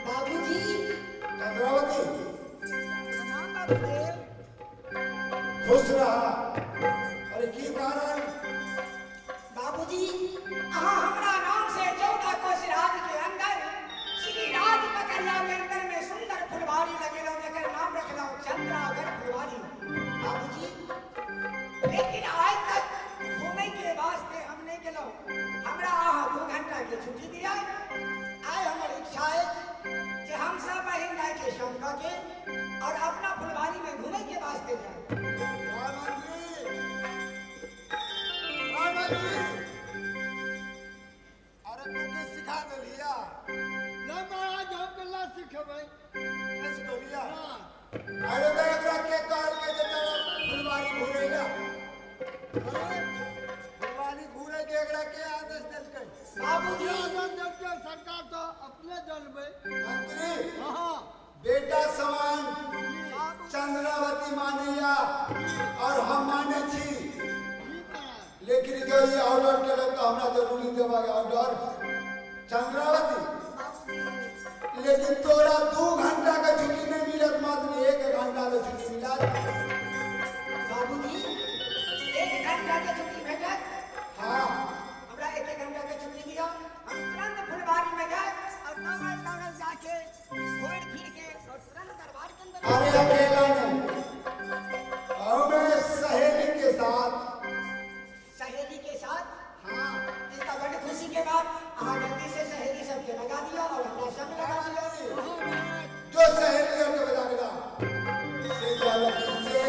बाबूजी। चंद्रावती। प्रणाम बाबूदेव। खुश रहा। अरे की कारण? बाबूजी, अहाँ हमरा नाम से 14 कोस राज के अंदर श्री राज पकड़िया के अंदर में सुंदर फुलवारी लगेलहुँ, जकर नाम रखलहुँ चंद्रागर फुलवारी। बाबूजी, लेकिन आज तक घूमे के वास्ते हम नहीं गेलहुँ। हमरा अहाँ 2 घंटा के छुट्टी दिया। आइ हमर इच्छा अछि जे हम सब बहिन दाई के संग कऽ के और अपना फुलवारी में घूमे के वास्ते जाए। रामंत्री, रामंत्री, अरे तू के सिखा देलिया? ना महाराज, हम केला सिखेबै? नहीं सिखौलिया? हाँ। अरे तो एकरा के कहल के जे तोरा फुलवारी घूरेला? फुलवारी घूरे के एकरा के आदेश देलकै? बाबूजी। आदेश देलकै सरकार तो अपने जानबै। मंत्री। हाँ। बेटा समान चंद्रावती मानैया और हम माने छी। जी महाराज। लेकिन जो ये ऑर्डर केलक तो हमरा जरूरी देबाक ऑर्डर। चंद्रावती, लेकिन तोरा 2 घंटा के छुट्टी नहीं मिलत, मात्र 1 घंटा के छुट्टी मिलत। बाबूजी, 1 घंटा के छुट्टी भेटत? हाँ। हमरा 1 घंटा के छुट्टी दिया, हम तुरंत फुलवारी में जाए और दौड़ल दौड़ल जाके घूर फिर के और तुरंत दरबार के अंदर। अरे अकेला नहीं, हमें सहेली के साथ। सहेली के साथ? हाँ। इसका बड़ी खुशी के बाद अहाँ जल्दी से सहेली सबके लगा दिया और हमरा संग लगा दिया। हाँ महाराज। जो सहेली के बजा दिला से जल्दी से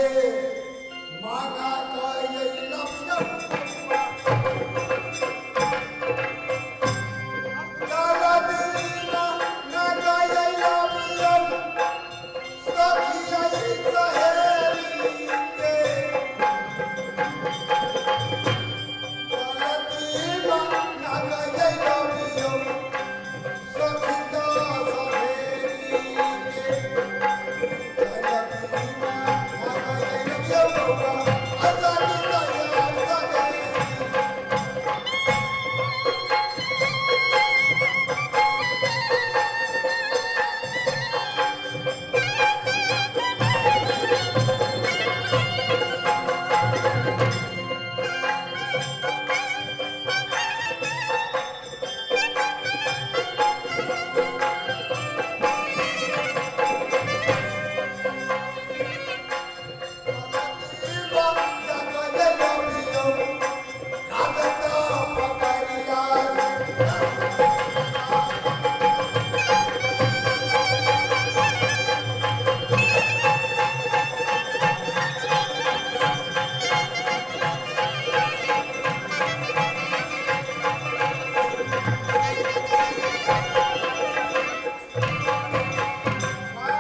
मांगा का ये लफ्ज़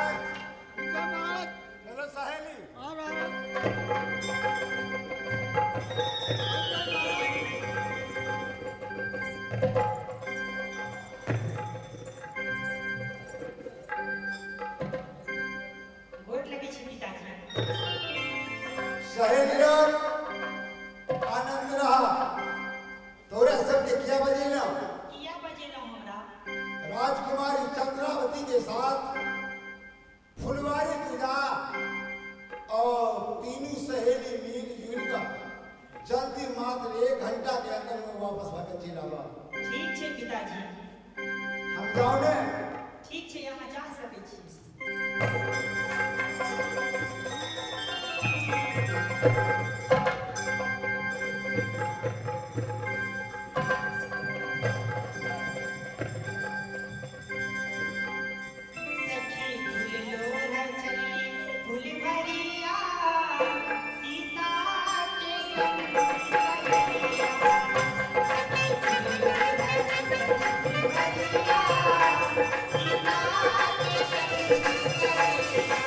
ठीक है महाराज। हेलो सहेली। हाँ महाराज। गोर लगै छी पिताजी। सहेली लोग, आनंद रहा। तोरा सबके किया बजेला? किया बजेलहुँ हमरा? राजकुमारी चंद्रावती के साथ फुलवारी तुझा और तीनों सहेली मिल जुल कर जल्दी मात्र 1 घंटा के अंदर में वापस भागल चल आवा। ठीक छै पिताजी। हम जाओ ने? ठीक छै, अहाँ जा सकै छी। सखी फूल चलली फुलवरिया, सीता के संग सहेलिया। सखी फूल फुलवरिया, सीता के संग सहेलिया।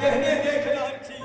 तेहने देख रहल छी।